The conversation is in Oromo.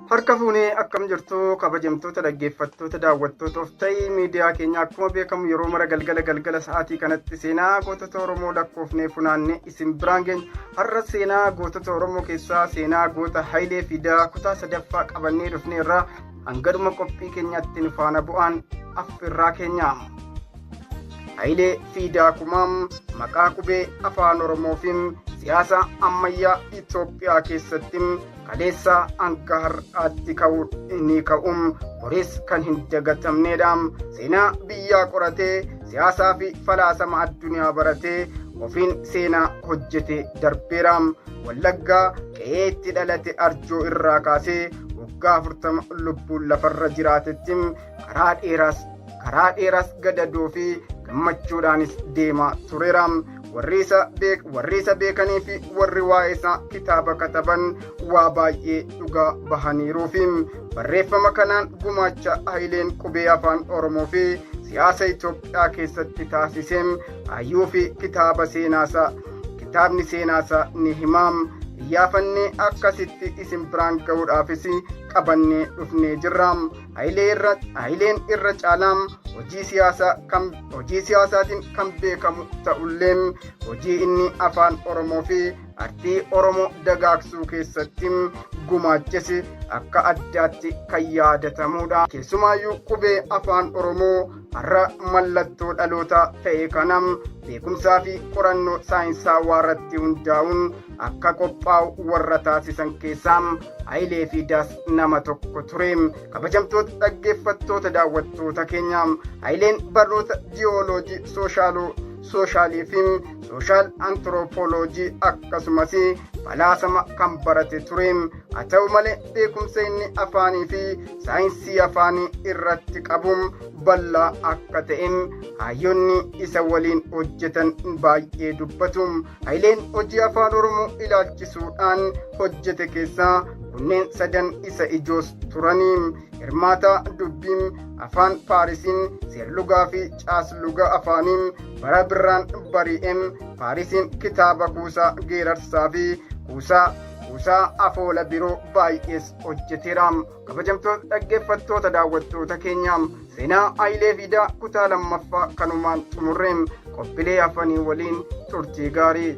Harka fuunee akkam jirtu kabajamtoota dhaggeeffattoota daawwattoota of ta'ii miidiyaa keenya akkuma beekamu yeroo mara galgala galgala sa'aatii kanatti seenaa gootota Oromoo lakkoofnee funaanne isin biraan geenya. Har'a seenaa gootota Oromoo keessaa seenaa goota Hayilee Fidaa kutaa sadaffaa qabannee dhufneerra. Hangadhuma qophii keenyatti nu faana bu'aan affirraa keenya. Hayilee Fiidaa Kumaa maqaa qubee afaan Oromoo fi siyaasa ammayyaa Itoophiyaa keessatti kaleessa hanga har'aatti ka'u ni ka'u boris kan hin dagatamnedha. Seenaa biyyaa qoratee siyaasaa fi falaasama addunyaa baratee ofiin seenaa hojjete darbeera. Wallaggaa qe'ee itti dhalate arjoo irraa kaasee waggaa 40 lubbuun lafarra jiraatetti karaa dheeraas karaa dheeraas gadadoo fi gammachuudhaanis deemaa tureera. Warri isa beekanii fi warri waa'ee isaa kitaaba kataban waa baay'ee dhugaa bahaniiruu fi barreeffama kanaan gumaacha Hayileen qubee afaan Oromoo fi siyaasa Itoophiyaa keessatti taasisee hayyuu fi kitaaba seenaasaa kitaabni seenaasaa ni himaam. Iyyaafannee akkasitti isin biraan ga'uudhaafis qabannee dhufnee jirra. Hayileen irra caalaam hojii siyaasaatiin kan beekamu ta'ullee hojii inni afaan Oromoo fi artii Oromoo dagaagsuu keessatti gumaaches akka addaatti kan yaadatamudha. Keessumaayyuu qubee afaan Oromoo har'a mallattoo dhalootaa ta'e kanam beekumsaa fi qorannoo saayinsaawaa irratti hundaa'uun akka qophaa'u warra taasisan keessaa Hayilee Fiidaas nama tokko ture. Kabajamtoota dhaggeeffattoota daawwattoota keenya Hayileen barnoota jiyooloojii soshaalii fi sooshaal antiroopooloojii akkasumas falaasama kan barate ture. Haa ta'u malee beekumsa inni afaanii fi saayinsii afaanii irratti qabu bal'aa akka ta'e hayyoonni isa waliin hojjetan baay'ee dubbatu. Hayileen hojii afaan Oromoo ilaalchisuudhaan hojjete keessaa kunneen sadan isa ijoos turanii. Hirmaata dubbiin afaan Paarisiin seerlugaa fi caasluga afaaniin bara birraan bari'een Paarisiin kitaaba kuusaa geerarsaa fi kuusaa afoola biroo baay'ees hojjeteera. Kabajamtoota dhaggeeffattoota daawwattoota keenya seenaa Hayilee Fiidaa kutaa lammaffaa kanumaan xumurreen qophiilee hafanii waliin turtii gaarii.